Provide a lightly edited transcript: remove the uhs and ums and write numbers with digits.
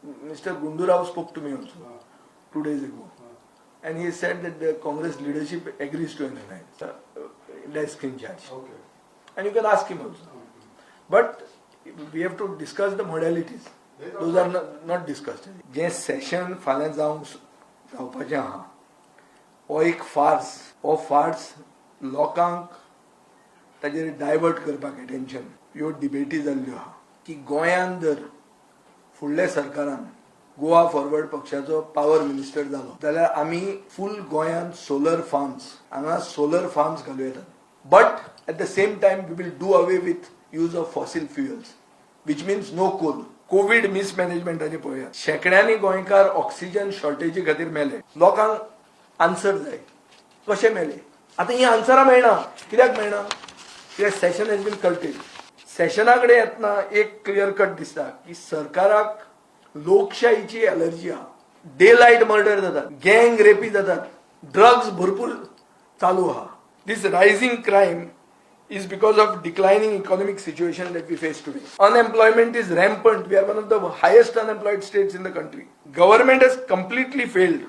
Mr. Gundu Rao spoke to me also 2 days ago. And he said that the Congress leadership agrees to an alliance, desk in charge. And you can ask him also. But we have to discuss the modalities. Those are not discussed. J session फाल्यां जावंक जावपाचें आहा, हो एक farce. हो farce लोकांक ताजेर divert करपाक अटेन्शन, ह्यो डिबेटी जाल्ल्यो आहा की गोंयान जर फुडल्या सरकारान गोवा फॉरवर्ड पक्षाचो पावर मिनिस्टर जालो जाल्यार आमी फूल गोंयांत सोलर फार्म्स, हांगा सोलर फार्म्स घालूं येतात, but at the same time we will do away with use of fossil fuels, which means no coal. Covid मिसमॅनेजमेंटाचें पळयात. शेंकड्यांनी गोंयकार ऑक्सिजन शॉर्टेजी खातीर मेले. लोकांक आन्सर जाय, कशे मेले. आतां ही आन्सरां मेळना. कित्याक मेळना? कित्याक सेशन हेज बीन कर्टेल्ड. सेशना कडेन येतना एक क्लियर कट दिसता की सरकाराक लोकशाहीची एलर्जी आहा. डे लायट मर्डर जातात, गँग रेपी जातात, ड्रग्स भरपूर चालू आहा. This rising crime is because of declining economic situation that we face today. Unemployment is rampant. We are one of the highest unemployed states in the country. Government has completely failed.